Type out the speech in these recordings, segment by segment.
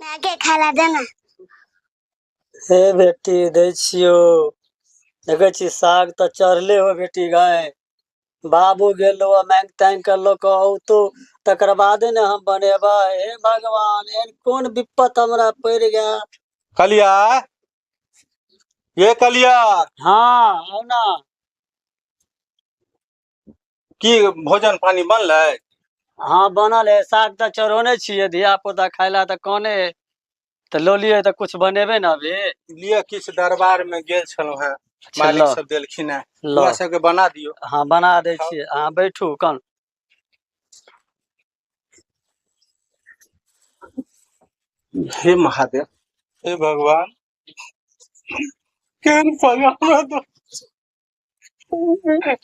मायके खाय ला देना। हे बेटी दै छियौ, देखै छी साग तऽ चढ़ले हो बेटी गाय। बाबू गेलो आ मांगि तांगि कऽ लऽ कऽ औतो तकर बादे ने हम बनेबै। हे भगवान, एहन कोन विपत्त हमरा पड़ि गेल। कलिया, ये कलिया। हाँ आउ ना। की भोजन पानी बनलै? हाँ बनल है, साग तऽ चढ़ौने छियै, धिया पुता खाय ला तऽ कहने है, तऽ लऽ लियै तऽ कुछ बनेबै ने अभी। लिअ, किछु दरबार में गेल छलहुँ हेँ, अच्छा, मालिक लऽ सब देलखिन हेँ, लऽ बौआ सबके बना दियौ। हाँ बना दै खाउ। छियै, अहाँ बैठू कन। हे महादेव, हे भगवान, केहन सजा हमरा दऽ,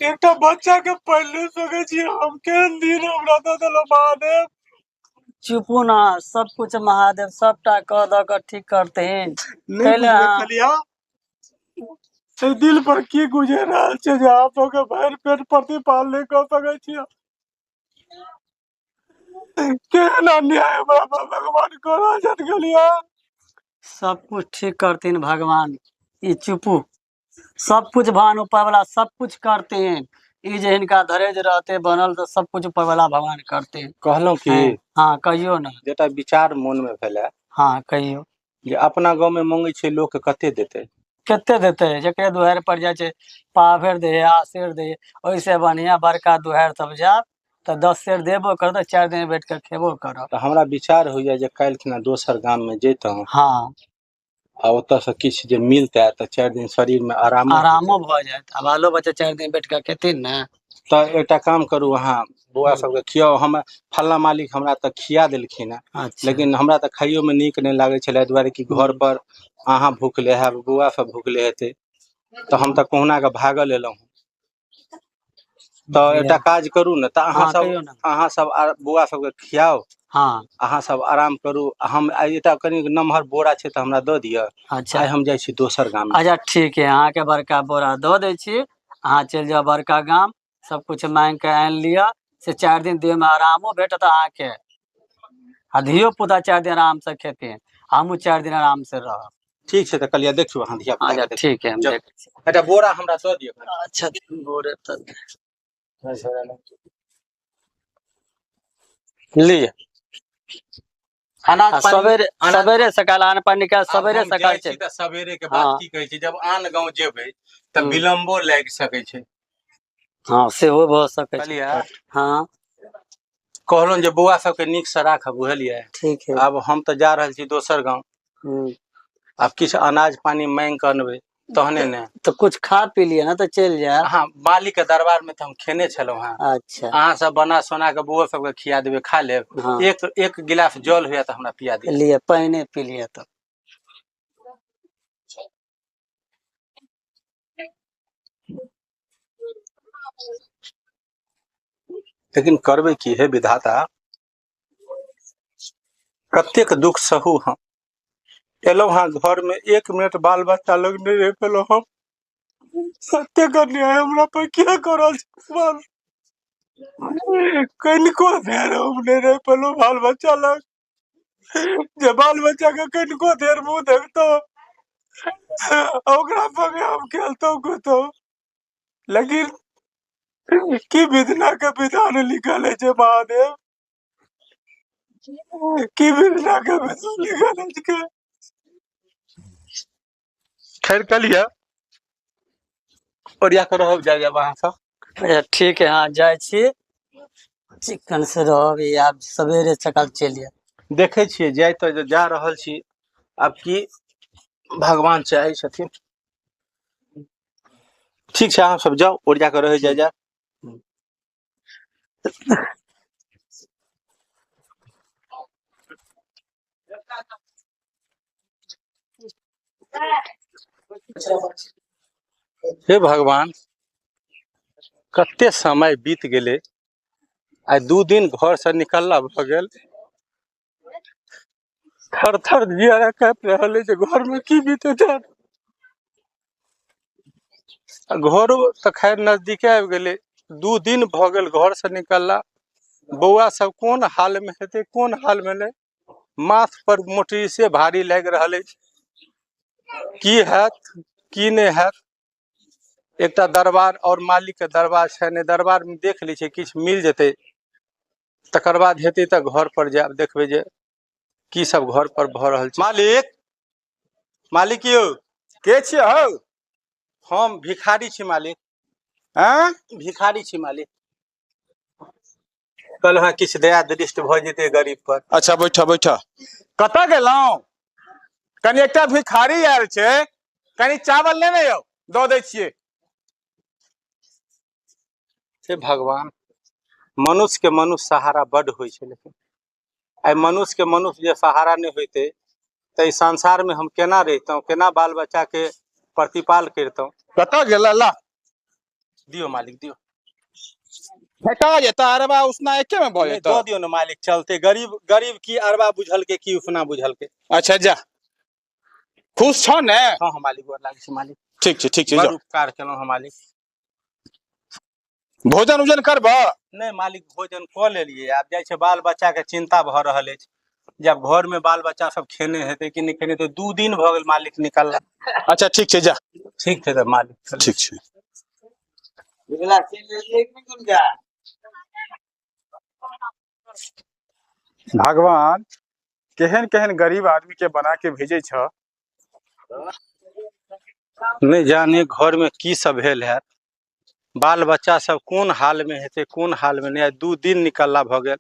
एकटा बच्चा के पालि नहि सकै छी हम, केहन दिन हमरा दऽ देलहुँ महादेव। चुपू ना, सब कुछ महादेव सबटा कऽ दऽ कऽ ठीक करथिन। नहि कैले बुझबै अहाँ कलिया, एहि दिल पर की गुजरि रहल छै जे अहाँ सबके भरि पेट प्रतिपाल नहि कऽ सकै छियै। केहन अन्याय हमरा पर भगवान कऽ रहल छथि कलिया। सब कुछ ठीक करथिन भगवान, ई चुपू, सब कुछ भगवान ऊपर वाला सब कुछ करथिन। ई जे हिनका धैर्य रहते बनल तऽ सब कुछ ऊपर वाला भगवान करथिन। कहलहुँ की? हाँ कहियौ ने। जेटा विचार मोन में भेलै। हाँ कहियौ। जे अपना गाँव में मंगै छै लोक, कते देतै? कते देतै? जकरे दुआरि पर जाइ छै पाभरि दै हइ, आसेर दै हइ, ओहिसँ बढ़िआँ बड़का दुआरि सब जायब तऽ 10 सेर देबो करत, 4 दिन बैठ कऽ खेबो करब। तऽ हमरा विचार होइया जे काल्हि खिना दोसर गाम में जैतहुँ। हाँ। आ ओतऽसँ किछु जे मिलतै तऽ 4 दिन शरीरमे आरामो आरामो भऽ जायत आ बालो बच्चा 4 दिन बैठ कऽ खेथिन ने। तऽ एकटा काम करू, अहाँ बौआ सबके खियाउ। हम फल्लाँ मालिक हमरा तऽ खिया देलखिन हेँ। अच्छा। लेकिन हमरा तऽ खाइयोमे नीक नहि लागै छलै, एहि दुआरे कि घर पर अहाँ भुखले हैब, बौआ सब भुखले हेतै, तऽ हम तऽ कहुना कऽ भागल एलहुँ। तऽ एकटा काज करू ने तऽ अहाँ हाँ सब कहियौ ने। अहाँ सब बौआ सबके खियाउ। हाँ। अहाँ सब आराम करू, हम आइ एकटा कनि नमहर बोरा छै तऽ हमरा दऽ दिअ। अच्छा। आइ हम जाइ छी दोसर गाम। अच्छा ठीक है, अहाँके बड़का बोरा दऽ दै छी, अहाँ चलि जाउ बड़का गाम, सब कुछ मांगि कऽ आनि लिअ, से 4 दिन देहमे आरामो भेटत अहाँके आ धियो पुता 4 दिन आराम से खेथिन, हमहूँ 4 दिन आराम से रहब। ठीक छै तऽ कलिया देखियौ अहाँ धिया पुता अच्छा के देखियौ। ठीक है, हम जाउ। देखै छी। एकटा बोरा हमरा दऽ दिअ। अच्छा बोरे तऽ लिअ। अनाज आ पानी सवेरे अनाज सवेरे सकाल आन पानी निकाल आब सवेरे हम सकाल जाइ छी चलि। तऽ सवेरे के बात हाँ। की कहै छै, जब आन गाँव जेबै तऽ हूँ। विलम्बो लागि सकै छै। हाँ सेहो भऽ सकै छै। कलिया। हाँ। कहलहुँ जे बौआ सबके नीकसँ राखब, बुझलियै? ठीक है। आब हम तऽ जा रहल छी दोसर गाँव। हूँ। आब किछु अनाज पानी मांगि कऽ अनबै तहने ने। तऽ कुछ खा पी लिअ ने तऽ चलि जायब। अहाँ मालिक के दरबार में तऽ हम खेने छलहुँ हेँ। अच्छा। अहाँ सब बना सोना कऽ बौआ सबके खिया देबै, खा लेब। हाँ। एक एक गिलास जल होइया तऽ हमरा पिया दिअ। लिअ, पानिए पी लिअ तऽ। लेकिन करबै की हे विधाता, कतेक दुख सहू हम। एलहुँ हँ घर में 1 मिनट बाल बच्चा लग नहि रहि पेलहुँ हम। कतेक अन्याय हमरा पर किया कऽ रहल छी भगवान? कनिको देर हम नहि रहि पेलहुँ बाल बच्चा लग, जे बाल बच्चा के कनिको देर मुँह देखतहुँ, ओकरा संगे हम खेलतहुँ कूदतहुँ, लेकिन की विधना के विधान लिखल अछि महादेव, की विधना के विधान लिखल अछि के। खैर कलिया ओरिया कऽ रहब, जाय जायब अहाँ सब। अच्छा ठीक है, हाँ जाइ छी, चिकन से रहब, ई आब सवेरे सकाल चलि जायब। देखै छियै, जाय तऽ जा रहल छी, आब की भगवान चाहै छथिन। ठीक छै, अहाँ सब जाउ, ओरिया कऽ रहै जाय जायब। हे भगवान, कते समय बीत गेलै, आइ 2 दिन घर से निकलला भऽ गेल। थर थर जियारा काँपि रहल अछि जे घर में की बीतैत हैत। आ घरो तऽ खैर नजदीके आबि गेलै, 2 दिन भऽ गेल घर से निकलला। बौआ सब कोन हाल में हेतै, कोन हाल में नहि, माथ पर मोटरी से भारी लागि रहल अछि। की हैत की नहि हैत। एकटा दरबार और मालिक के दरबार छै ने, दरबार में देख लै छै किछु मिल जेतै, तकर बाद हेतै तऽ घर पर जायब, देखबै जे की सब घर पर भऽ रहल छै। मालिक, मालिक यौ। के छियै हौ? हम भिखारी छी मालिक। आँय? भिखारी छी मालिक। कहलहुँ हँ किछु दया दृष्टि भऽ जेतै गरीब पर। अच्छा बैठ बैठ। कतऽ गेलहुँ? कनि एकटा भिखारी आयल छै, कनि चावल लेने यौ, दऽ दै छियै। हे भगवान, मनुष्य के मनुष्य सहारा बड होइ छै, लेकिन आइ मनुष्य के मनुष्य जे सहारा नहि होइतै तऽ एहि संसार में हम केना रहितहुँ, केना बाल बच्चा के प्रतिपाल करितहुँ। कतऽ गेल? ला दियौ मालिक दियौ। फेटा जेता अरबा उसना एके में भऽ नहि, जेता। दऽ दियौ ने मालिक, चलते। गरीब गरीब की अरबा बुझलकै की उसना बुझलकै। अच्छा जा, खुश छौ ने? हँ हँ मालिक, गोर लागै छी मालिक। ठीक छै ठीक छै, बड़ जाउ। उपकार केलहुँ हँ मालिक। भोजन उजन करबऽ? नहि मालिक, भोजन कऽ लेलियै, आब जाइ छै बाल बच्चा के चिंता भऽ रहल अछि जे आब घर में बाल बच्चा सब खेने हेतै कि नहि खेने हेतै। 2 दिन भऽ गेल मालिक निकलला। अच्छा ठीक छै, जा। ठीक छै तऽ मालिक। ठीक छै। भगवान केहन केहन गरीब आदमी के बना के भेजै छ। नहि जाने घर में की सब भेल हैत, बाल बच्चा सब कोन हाल में हेतै कोन हाल में नहि। आइ 2 दिन निकलला भऽ गेल,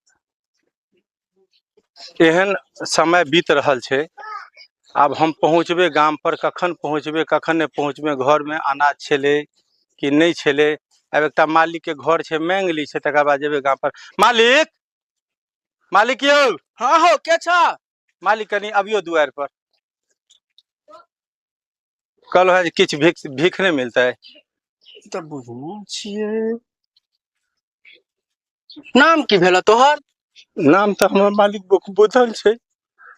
एहन समय बीत रहल छै। आब हम पहुँचबै गाम पर, कखन पहुँचबै कखन नहि पहुँचबै, घर में अनाज छलै कि नहि छलै। आब एकटा मालिक के घर छै, मांगि लै छै, तकर बाद जेबै गाम पर। मालिक, मालिक यौ। हँ हौ, के छ? मालिक कनि अबियौ दुआरि पर। कहलहुँ हँ जे किछु भीख भीख नहि मिलतै? तऽ बुझने छियै। नाम की भेल तोहर? नाम तऽ हमर मालिक बुधन छै।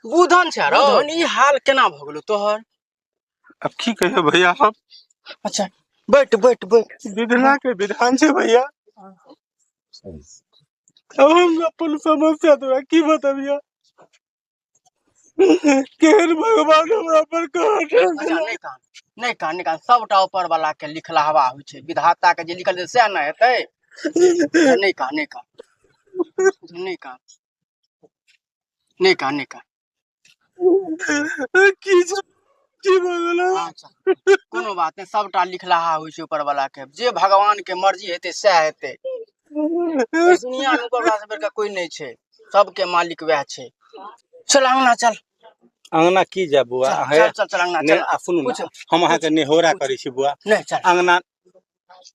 बुधन छै रौ? बुधन, ई हाल केना भऽ गेलौ तोहर? अब की कहियौ भैया हम। अच्छा बैठ बैठ बैठ। विधना के विधान छै भैया। अब हम अपन समस्या तोरा की बतबियौ, केहन भगवान हमरा पर कहर। अच्छा नहि कान नहि कान नहि कान, सबटा ऊपर वाला के लिखलाहवा होइ छै, विधाता के जे लिखल छै सएह ने हेतै। अच्छा, नहि कान नहि कान नहि कान नहि कान नहि कान। की छै, की भऽ गेलै? अच्छा कोनो बात नहि, सबटा लिखलाहा होइ छै ऊपर वाला के, जे भगवान के मर्जी हेतै सएह हेतै। एहि दुनिया में ऊपर वाला से बढ़िकऽ कोई नहि छै, सबके मालिक वएह छै। चल अंगना चल। अंगना की जाय बौआ? चल चल चल चल अंगना नहि चल। आ सुनू ने, कुछ हम अहाँके नेहोरा करै छी बुआ। नहि चल अंगना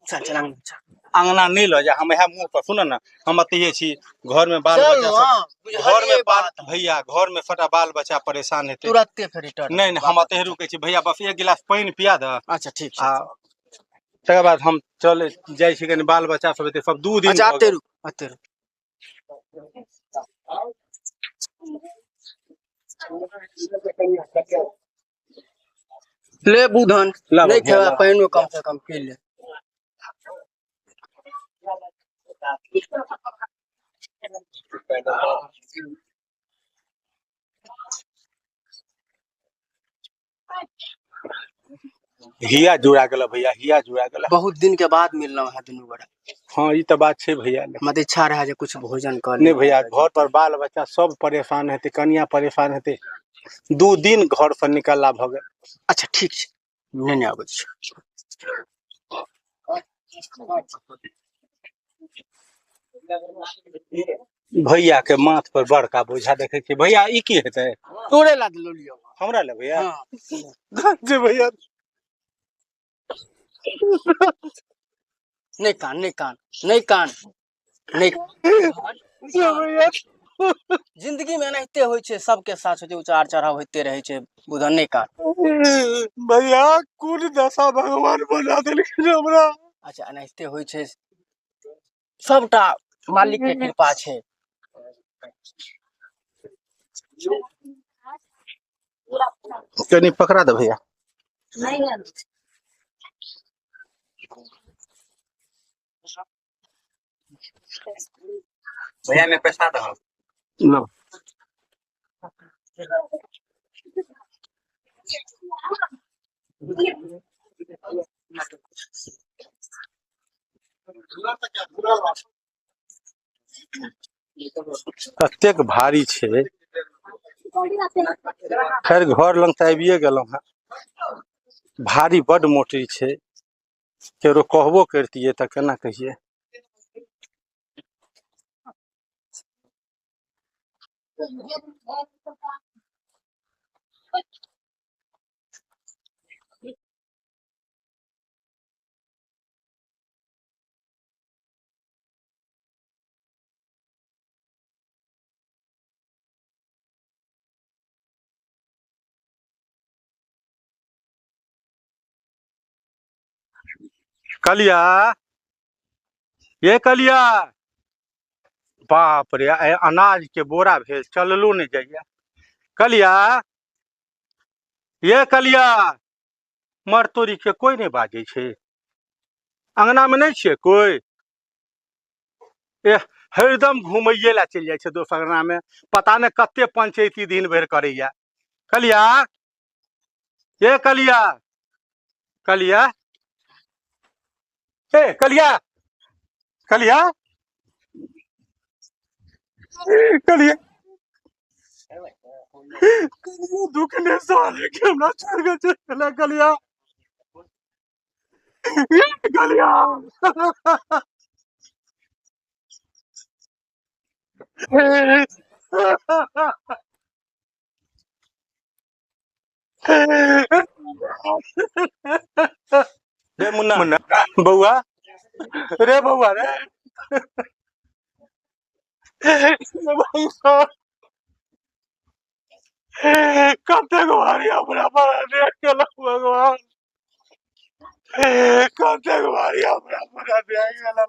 चल चल अंगना चल। अंगना नहि लऽ जा, हम इएह मुँह पर सुन ने, हम एतहिए छी, घर में बाल चल बच्चा सब, ना, घर में बुझलियै बाल बात। भैया घर में सबटा बाल बच्चा परेशान हेतै। तुरते फेर रिटर्न। नहि नहि, हम एतहि रुकै छी भैया, बस 1 गिलास पानि पिया दऽ। अच्छा ठीक छै। आ तकर बाद हम चलै जाइ छी, कनि बाल बच्चा सब हेतै सब, 2 दिन अच्छा भऽ आते गेल। रुक आते रुक। ले बुधन, लाबऽ नहीं भैया, खेबा लाबऽ। पानिओ कम से कम पी ले। हिया जुड़ा गेल भैया, हिया जुड़ा गेल। बहुत दिन के बाद मिललहुँ है दुनू गोरा। हाँ ई तऽ बात छै भैया। हमरा तऽ इच्छा रहे जे कुछ भोजन कर नहीं भैया, घर पर बाल बच्चा सब परेशान हेतै, कनिया परेशान हेतै, 2 दिन घर से निकलला भऽ गेल। अच्छा ठीक छै, नहि आबै छी। भैया के माथ पर बड़का बोझा देखे छी भैया, ई की हेतै? तोरे ला देलो लियौ। हमरा ले भैया? हाँ। जे भैया नहीं कान नहीं कान नहीं कान नहीं। जे भैया जिंदगी में एनाहिते होइ छै, सबके साथ होइ छै, उतार चढ़ाव होइते रहै छै। बुधन नहीं कान। भैया कोन दशा भगवान बना देलखिन हमरा। अच्छा एनाहिते होइ छै, सबटा मालिक के कृपा छै। कनि पकड़ा दे भैया। भैया में पैसा दहो। लो। कतेक भारी छै। खैर घर लग तऽ आबिए गेलहुँ हेँ। भारी बड्ड मोटरी छै, केकरो कहबो करितियै तऽ केना कहियै। कलिया, ये कलिया, बाप रे, आइ अनाज के बोरा भेल, चललो नहि जाइया। कलिया, ये कलिया, मर तोरी के कोई नहि बाजै छै। अंगना में नहि छियै कोई? एह, हरदम घुमैये ला चलि जाइ छै दोसर अंगना में, पता नहि कते पंचैती दिन भरि करैया। कलिया, ये कलिया, कलिया, ए कलिया, कलिया, कलिया, कलिया, दुख ने साले के हमरा छोड़ के चलि गेलै कलिया, कलिया। रे मुन्ना, मुन्ना बउआ रे, बउआ रे, बउआ, कतेक भारी हमरा पर देख गेलौ भगवान, कतेक भारी हमरा पर देख गेलौ।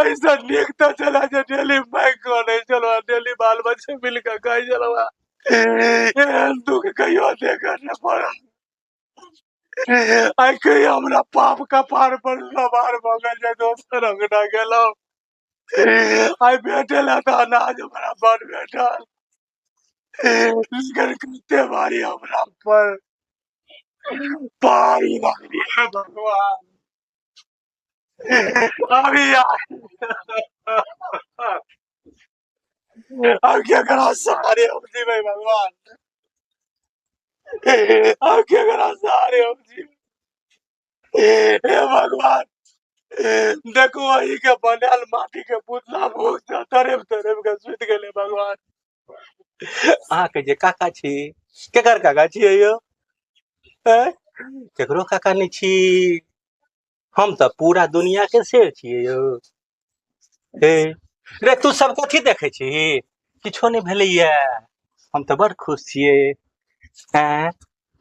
ऐसा नीक तऽ छलै जे डेली माँगि कऽ अनै छलहुँ, डेली बाल बच्चा मिल कऽ खाइ छलहुँ। एहन दुःख कहियो देखऽ नहि पड़ल। आइ कहियो हमरा पाप कपार पर सवार भऽ गेल जे दोसर अंगना गेलहुँ। आइ भेटल तऽ अनाज हमरा बड़ भेटल, लेकिन कते भारी हमरा पर पारी लागली भगवान। अभी अब केकरा सहारे हम जीबै भगवान, अब केकरा सहारे हम जीबै? हे भगवान, देखू अही के बनायल माटी के पुतला भूख से तड़प तड़प के सुति गेलै भगवान। अहाँके जे काका छी, केकर काका छियै यौ? केकरो काका नहि छी, हम तऽ पूरा दुनिया के शेर छियै यौ। हे रे, तू सब कथी देखै छी? किछो नहि भेलैया, हम तऽ बड़ खुश छियै। आँय,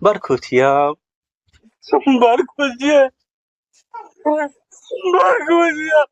बड़ खुश छियै हम, बड़ खुश छियै, बड़ खुश छियै।